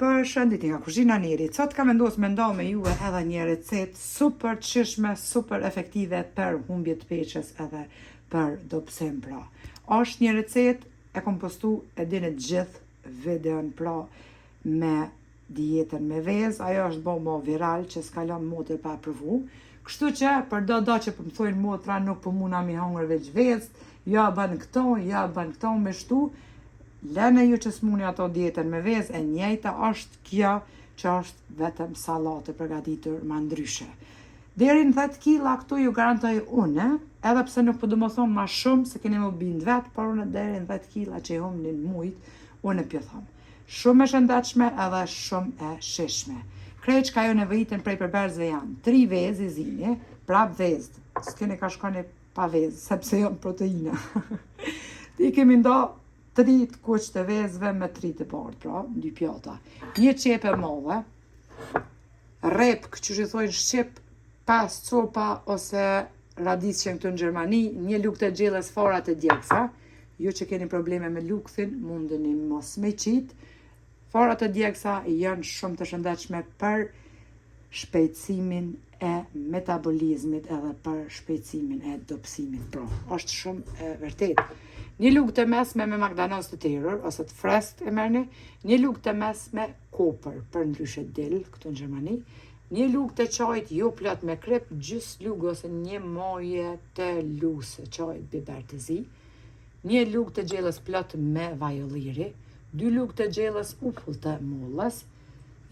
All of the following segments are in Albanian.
Përshëndetje nga kuzhina Nerit. Sot kam vendosur me nda me juve edhe një recetë super të shijshme, super efektive për humbje të peshës edhe për dobësim pra. Është një recetë e kom postu e dini të gjithë videon pra me dietën me vezë, ajo është bo mo viral që s'ka lënë motër pa e provu. Kështu që për do do që po më thojnë motra nuk po muna mi hongër veç vezë, ja bën këto, ja bën këto me shtu, lene ju që s'muni ato dietën me vezë, e njëjta është kjo që është vetëm sallatë e përgatitur ma ndryshe. Deri në 10 kila këtu ju garantoj unë, edhe pse nuk po du më thonë ma shumë se keni më bind vetë, por unë deri në 10 kila që i humni në mujt, unë pjo thom. Shumë e shëndetshme edhe shumë e shijshme. Krejt çka ju nevojiten prej përbërësve janë 3 vezë i zini, prap vezë, s'keni ka shkoni pa vezë, sepse janë proteina. I kemi nda 3 të kuq të vezëve me 3 të bardhë, pra, në dy pjata. Një qepë e madhe, rrepë, që i thojnë shqip, 5 copa ose radisqen këtu në Gjermani, një lugë të gjellës farat e djegësa, ju që keni probleme me lukthin, mundeni mos me qitë, farat e djegësa janë shumë të shëndetshme për shpejtësimin e metabolizmit edhe për shpejtësimin e dobësimit. Pra, është shumë e vërtet. Një lugë të mesme me majdanoz të terur ose të freskët e merrni, një lugë të mesme kopër, për ndryshe dill këtu në Gjermani, një lugë të çajit jo plot me krip, gjys lugë ose një maje të lusë çajit biber të zi, një lugë të gjellës plot me vaj ulliri, dy lugë të gjellës uthull të mollës,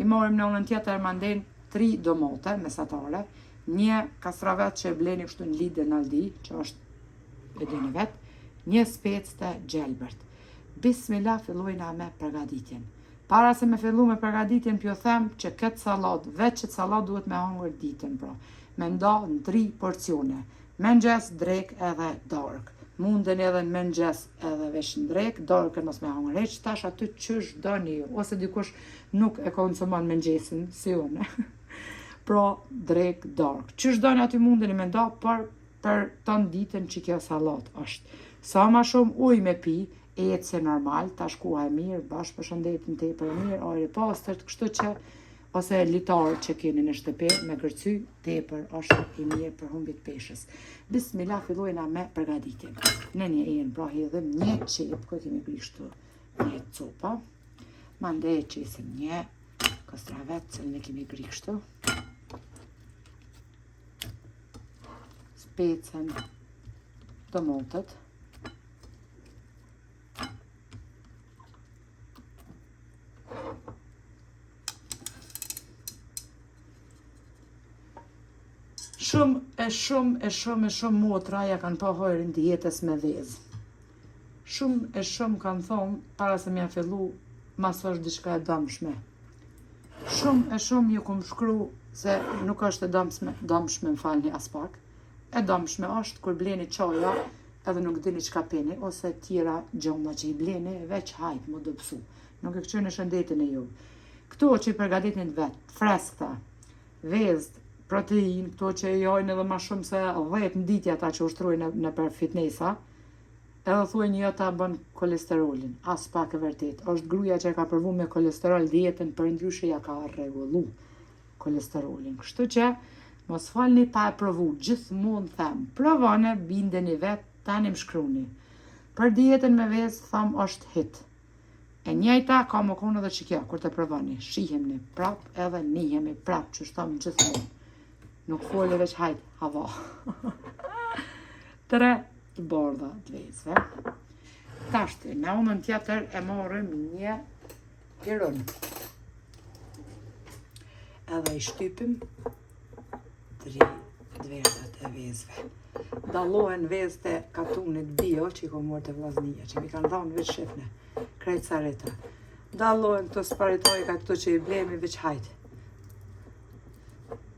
i marrim në anën tjetër mandej tri domate mesatare, një kastravet që e bleni kështu në Lidl në Aldi, që është e dini vet, një spec të gjelbërt. Bismillah fillojna me përgatitjen. Para se me fillu me përgatitjen, pjo them që këtë sallat, veç këtë sallat duhet me hangër ditën, pra. Me nda në tri porcione. Mëngjes, drekë edhe darkë. Mundeni edhe në mëngjes edhe veç në drekë, darkën mos me hangër hiç, tash aty qysh doni ju, ose dikush nuk e konsumon mëngjesin, si unë. pra, drekë, darkë. Qysh doni aty mundeni me nda, por për ton ditën që kjo sallat është. Sa ma shumë ujë me pi, ecje normal, tash koha e mirë, bash për shëndetin tepër e mirë, ajër i pastërt, kështu që ose litar që keni në shtëpi me kërcy, tepër është i mirë për humbje të peshës. Bismillah, fillojna me përgatitjen. Në një enë, pra hedhim një qepë, ku e kemi gri kështu një copa. Mandej e qesim një kastravet, që ne kemi gri kështu. Specën, domatet. Shumë e shumë e shumë e shumë motra ja kanë pa hajrin dietës me vezë. Shumë e shumë kanë thonë para se me ja fillu mos është diçka e dëmshme. Shumë e shumë ju kom shkru se nuk është e dëmshme, dëmshme më falni as pak. E dëmshme është kur bleni çoja edhe nuk dini çka pini ose tjera gjona që i bleni veç hajt mu dobësu. Nuk e këqyrni shëndetin e ju. Këto që i përgatitni vetë, freskëta, vezët, protein, këto që i hajnë edhe ma shumë se 10 në ditë ata që ushtrojnë në, nëpër fitnessa, edhe thuajnë jo ta bën kolesterolin. As pak e vërtet. Është gruaja që e ka provu me kolesterol dietën, për ndryshe ja ka rregullu kolesterolin. Kështu që mos falni pa e provu, gjithmonë them, provone, bindeni vet, tani më shkruni. Për dietën me vezë, tham është hit. E njëjta ka më konë edhe që kjo, kur të provoni, shihemni prap edhe nihemi prap, që thom gjithmonë. Nuk fole veç hajt, hava. Tre të bardha të vezëve. Tashti, në anën tjetër e marrim një pirun. Edhe i shtypim tri të verdhat e vezëve. Dallohen vezët e katunit bio që i kom marrë te vllaznia, që mi kanë dhanë veç shifne, krejt sareta. Dallohen këto sparitojka këto që i blemi veç hajt.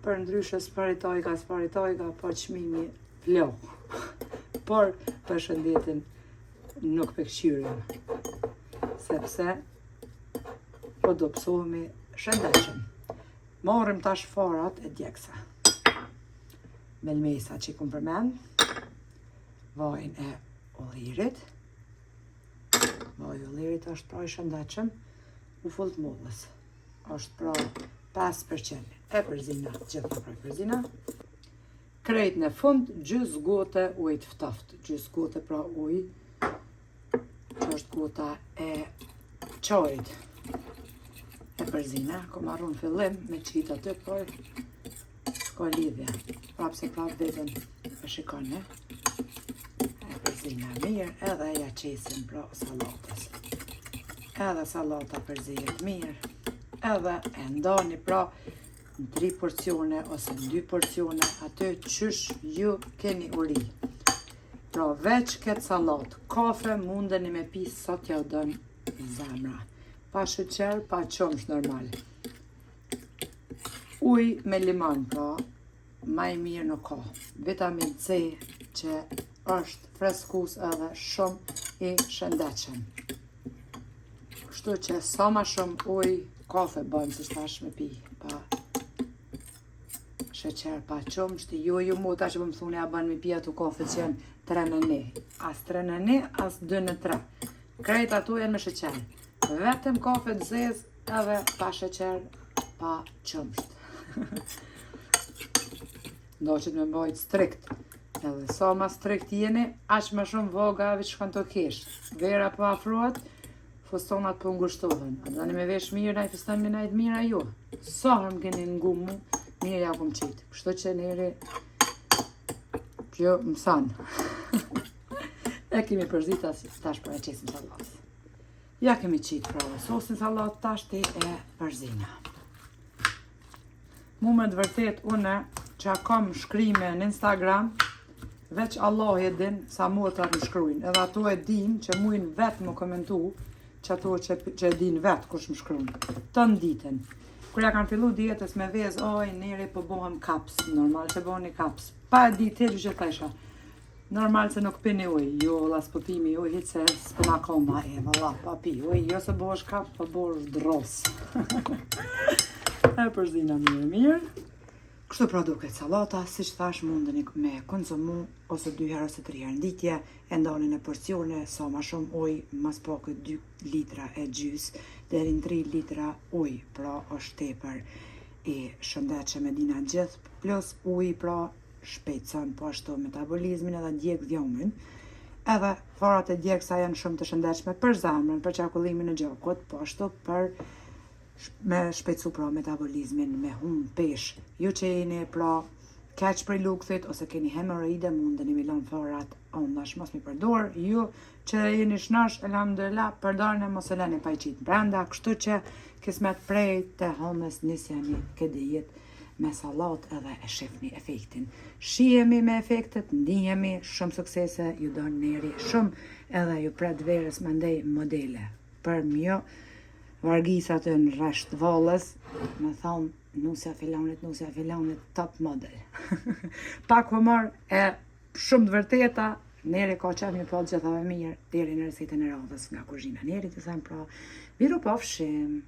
Për ndryshe sparitojka, sparitojka, po çmimi plo. Por për shëndetin nuk pe këqyrim, sepse po dobësohemi shëndetshëm. Marrim tash farat e djegësa. Melmesa që i kom përmend, vajin e ullirit. Vaji i ullirit është pra i shëndetshëm, uthull të mollës. Është pra 5%. E përzina, gjitha pra e përzina. Krejt në fund, gjys gote ujë të ftoft. Gjys gote pra ujë, që është gota e çajit. E përzina, kom harru në fillim me qitë aty, por s'ka lidhje. Prapë se prapë vetën e shikoni. E përzina mirë, edhe ja qesim pra sallatës. Edhe sallata përzihet mirë. Edhe e ndani pra në tri porcione ose në dy porcione aty qysh ju keni uri. Pra veç këtë sallat, kafe mundeni me pi sa t'ja dën zemra. Pa sheqer, pa qumsht normal. Uj me limon, pra, ma i mirë nuk ka. Vitamin C që është freskus edhe shumë i shëndetshëm. Kështu që sa ma shumë ujë, kafe bën, si tash me pi, pa sheqer, pa qumsht, jo, jo mu ta që po më thuni a bën me pi ato kafe që janë 3 në 1. As 3 në 1, as 2 në 3. Krejt ato janë me sheqer. Vetëm kafe të zezë edhe pa sheqer, pa qumsht. Ndoqet me mbajt strikt. Edhe sa ma strikt jeni, aq ma shumë voga veç shkon të kesh. Vera po afrohet, fustonat po ngushtohen. A doni me vesh mirë, naj fuston me najt mirë, a jo. Sa herë më keni ngu mu, mirë ja kom qitë. Kështu që njeri, kjo mëson. E kemi përzita, tash për e qesim sallatës. Ja kemi qitë pra sosin sallat, tash ti e përzina. Mu me të vërtet une që kam shkrime në Instagram, veç Allah e din sa motrat më shkrujnë. Edhe ato e din që mujnë vetë më komentu, që ato që, që e din vetë kush më shkrujnë. Të në ditën. Kur ja kanë fillu dietës me vezë, oj, neri po bohem kaps. Normal që boheni kaps. Pa e di ti që thesha. Normal se nuk pini ujë. Jo, valla, s'po pimi ujë, hiç se s'po na koma e, valla, pa pi ujë. Jo se bohesh kaps, po bohesh dros. E përzina mirë, mirë. Kështu pra duket sallata, si që thash mundeni me konsumu ose dy herë ose tri herë në ditje, e ndani në porcione, sa ma shumë ujë, mas paku 2 litra e gjys, deri në 3 litra ujë, pra është tepër i shëndetshëm e dina gjithë, plus uji pra shpejtëson po ashtu metabolizmin edhe djeg dhjomin. Edhe farat e djegësa janë shumë të shëndetshme për zemrën, për qarkullimin e gjakut, po ashtu për me shpejtësu pra metabolizmin, me hum pesh. Ju që jeni pra keq prej lukthit ose keni hemorroide, mundeni mi lënë farat ondash mos mi përdor. Ju që jeni shnosh, elhamdulillah, përdorni mos e lëni pa i qitë brenda, kështu që kismet prej të honës nisjani këtë dietë me sallat edhe e shifni efektin. Shihemi me efektet, ndihemi, shumë suksese, ju don neri shumë edhe ju pret verës mandej modele. Për mjo, vargisat e në rresht valës, me thonë, nusja filanit, nusja filanit, top model. Pak humor e shumë të vërteta, neri ka qef një po gjithave mirë, deri në recetën e radhës nga kuzhina. Neri të them pra, miru pafshim.